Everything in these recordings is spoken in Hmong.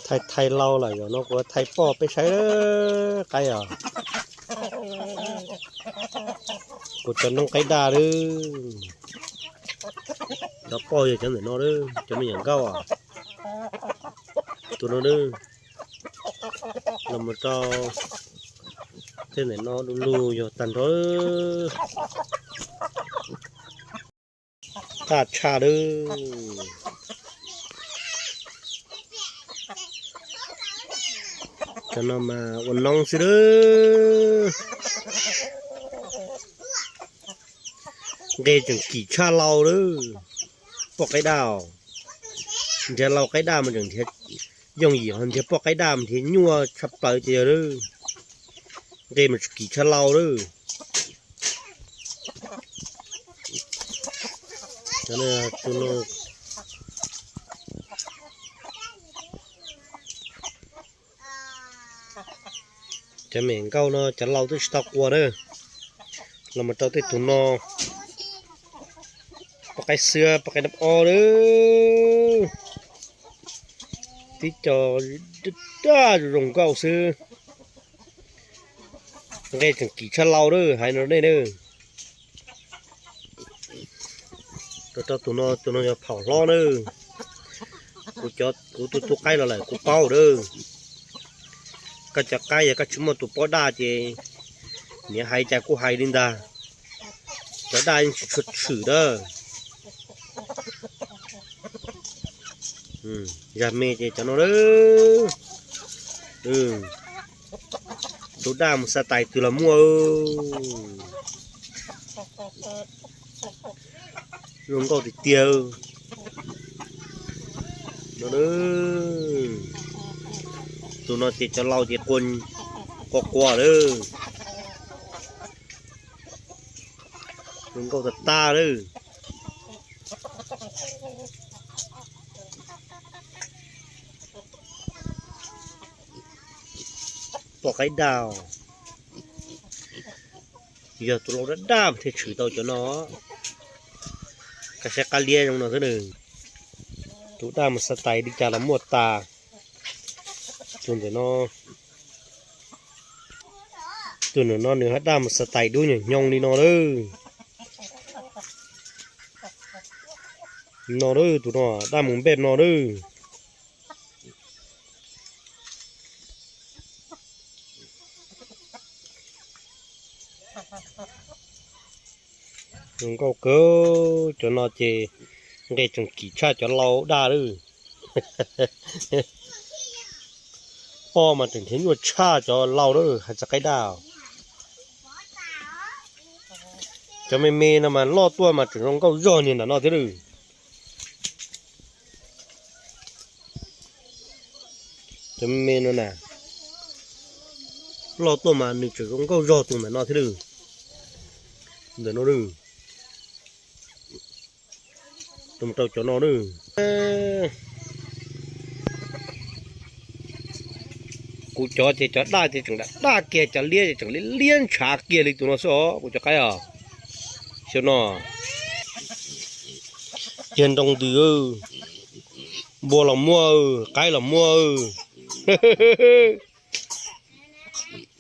Thaij thaij lau lawm, zaum no kuv thaij poj peb saib qaib os. Kuv cov noob qaib daj lawm. Cov poj yog cov ntawm no, cov me nyuam nkauj. Tus no los mus rau tej ntawm no du lug yog tag nrho. Daj tshaj lawm. Cov no mas ua noob xwb lawm. Nqe tseem kim tshaj lau lawm. Poj qaib daj os. Nrhiav lau qaib daj mas tseem nrhiav yooj yim, ho nrhiav poj qaib daj mas nrhiav nyuaj tshaj plaws ces yog lawm. Nqe mas tseem kim tshaj lau lawm. Cov me nkauj no cov lau twb tsis tau qua na. Los mus rau tej tus no, poj qaib xwb, poj qaib nab ob lawm. Tib co daj zoo nkauj xwb. Nqe tseem kim tshaj lau lawm, hais no nej na. Rau tus no, tus no yog phom hlob na. Kuv cov, kuv tus tub qaib los lawm kuv paub lawm. Koj cov qaib yog koj tsis muaj tus paub daj ces niam hais cas kuj hais li ntag. Cov daj yeej tsis tshua tshwm dab. Zag me ces cov no lawm. Tus daj mus xa tais twg los muaj. Zoo nkauj tiag tiag. Tus no ces cov lau ces qua qua qua lawm. Zoo nkauj tag tag lawm. Poj qaib daj, yog tus lau daj daj thiaj tshwm tau cov no. Koj saib qab liab zoo no xwb nws. Tus daj mus xa tais li cas los muaj tas. Tus ntawm no, tus ntawm no nws haj daj mus xa tais dub nyuag hnyoo li no lawm. No lawm, tus no daj mus npej no lawm. Zoo nkauj kawg, cov no ces nqe tseem kim tshaj cov lau daj lawm. Poj mas tseem nrhiav nyuaj tshaj cov lau lawm, hais txog qaib daj. Cov me me no mas loj tuaj mas tseem zoo nkauj zog niag ntawm no thiab lawm. Cov me me no na, loj tuaj mas nws tseem zoo nkauj zog tus ntawm no thiab lawm. Ntawm no, tus mus rau cov no na. Kuv cov ces cov daj ces tseem daj daj kiag, cov liab ces tseem liab liab ntshav kiag li tus no xwb os, kuv cov qaib os. Xyoo no ciag nroo ntws, npua los muaj, qaib los muaj.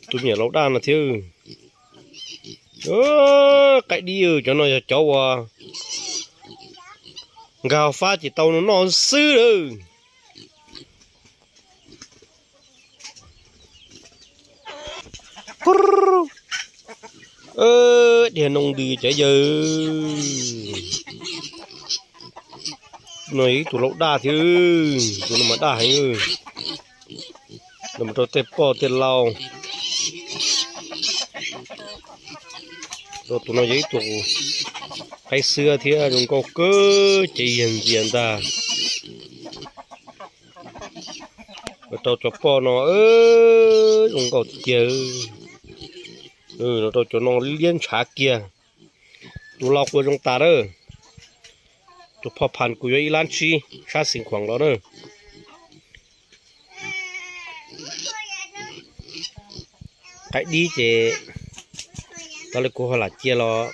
Tus me nyuam lau daj no thiab. Qaib dib, cov no yog cov uas nkag fab ces tau noj xwb lawm. Dhia noo ntws cov yawg. No yog ib tug lau daj thiab, tus no mas daj heev. Los rau tej poj tej lau. Rau tus no yog ib tug qaib xwb thiab, zoo nkauj kawg, cev yag ntxias ntag. Los rau cov poj no zoo nkauj tiag. Los rau cov no liab ntshav kiag. Tus lau qua zoo tas lawm. Tus phoj phas kuv yuav ib lab tsib sab xeev khuam los na. Qaib dib ces tau li kuv ho lam cia los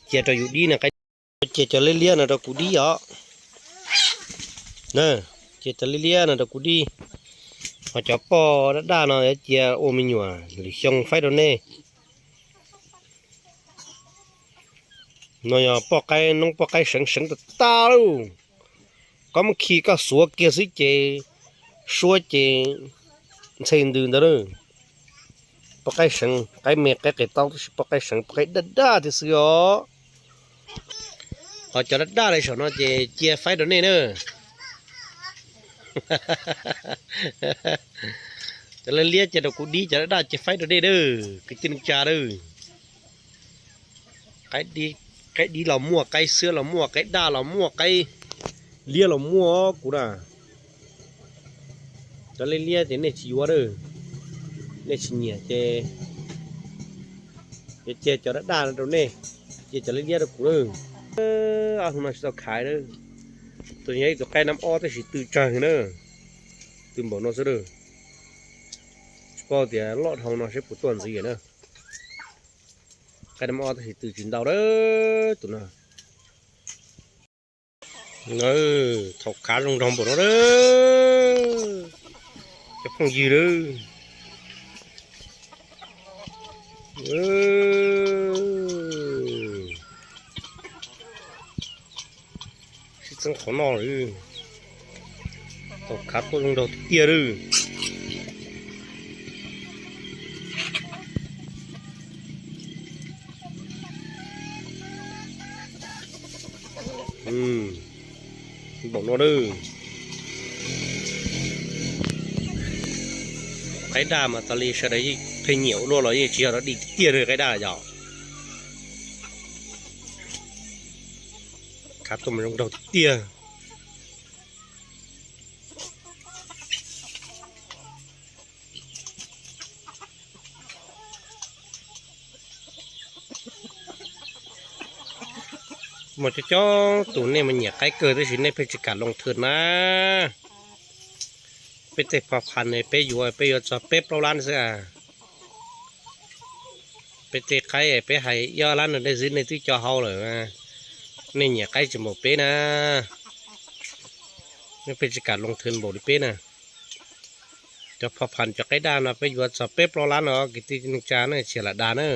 cia rau yus dib na, qaib dib. Cia cov liab liab no rau kuv dib os. Na, Cia cov liab liab no rau kuv dib, ho cov poj daj daj no yuav cia ua me nyuam lwm xyoo faib rau nej. No yog poj qaib noob poj qaib seev seev tag tag lauj. Koj muab khi koj xuav kiag xwb ces suab ces ntxhe ntws ntawd lauj. Poj qaib seev, qaib me qaib qis taub tab sis poj qaib seev poj qaib daj daj thiab xwb os. Ho cov daj daj li saum no ces cia faib rau nej na. Cov liab liab cia rau kuv dib, cov daj daj cia faib rau nej na, kwv tij neej tsa na. Qaib dib los muaj, qaib xiab los muaj, qaib daj los muaj, qaib liab los muaj kuv na. Cov liab liab ces nej tsis yuav, nej tsis nyiam ces yuav cia cov daj daj no rau nej, cia cov liab liab rau kuv na. Ob hnub no tsis tau khaiv na. Tus yog ib tug qaib nab ob tab sis tw tsawg na, tw npaum no xwb na. Tsis paub tias loj dhau no seb puas tuaj ntxiv na. Qaib nab ob tab sis tw tsis ntau lawm tus no. Thaum khav zoo nraug npaum no lawm, cov phooj ywg lawm. Sib txeeb qhov noj lawm. Thaum khav tuaj zoo nraug tiag tiag lawm. Npaum no lawm. Qaib daj mas tas li sawv daws yeej pheej nyiam ua luaj los yeej tsis yog dog dig tiag tiag li qaib daj yom. Khav tuaj mas zoo nraug tiag. Muaj coob coob tus nej mas nyiam qaib kawg tab sis nej pheej tsis kam loo thwm na. Peb tej phaj phas ne peb yuav, peb yuav txog peb plaub lab xwb. Peb tej qaib peb hais ib ob lab no nej xwb nej twb co hau lawm. Nej nyiam qaib tsis npaum peb na. Nej pheej tsis kam loo thwm npaum li peb na. Cov phaj phas cov qaib daj no peb yuav txog peb plaub lab no kwv tij neej tsa na, tsis yog lam dag na.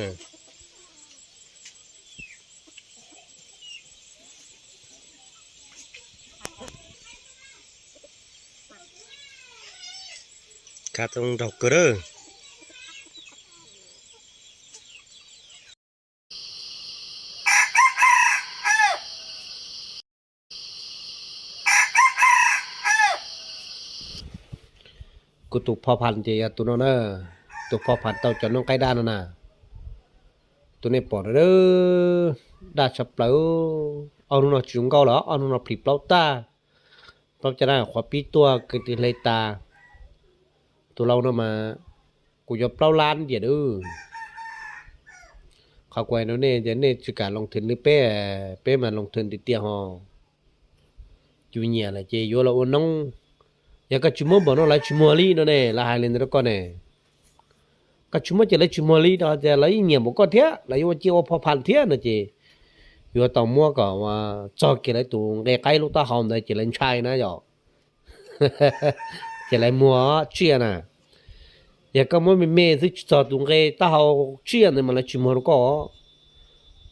Khav tuaj nraug kawg lawm. Kuv tus phaj phas ces yog tus no na, tus phaj phas tau cov noob qaib daj no na. Tus nej pom no, daj tshaj plaws. Ob hnub no tsis zoo nkauj lawm, ob hnub no plhis plaub tag. Plaub caj dab qhuav pib tuaj kwv tij hle tas. Tus lau no mas kuv yuav plaub lab ntiag lauj. Qhov kuv hais rau nej tias nej tsis kam loo thwm li peb, peb mas loo thwm tiag tiag ho. Cus nyiam lawm ces yuav los ua noob. Yog koj tsis muab npaum no lawv tsis muag li no ne, lawv hais li ntawd rau koj ne. Koj tsis muab ces lawv tsis muag li no, tias lawv yeej nyiam npaum koj thiab, lawv yuav ua cia ua phaj phas thiab no ces yuav tau muab kom txog kiag lawv tus nqe qaib lub taub hau ntawd ces lawv ntshai na yom. Ces lawv muag tsiaj na. Yog koj muab me me xwb tsis txog tus nqe taub hau tsiaj ntawd mas lawv tsis muag rau koj.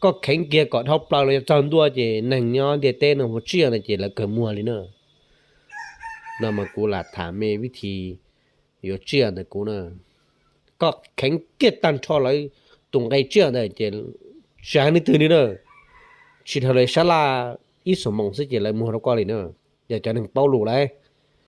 Koj kheev kiag kom dhau plaws los yog txog ntua ces neeg nyob ntiaj teb no muag tsiaj no ces lawv kawg muag li na. No mas kuv lam tham me vib thi yuav tsiaj ntawm kuv na. Koj kheev kiag tag nrho lawv tus nqe tsiaj ntawd ces tsis hais leej twg li na, tsis dhau li sab laj ib xuab moos xwb ces lawv muag rau koj li na. Yog cov neeg paub lus lawm,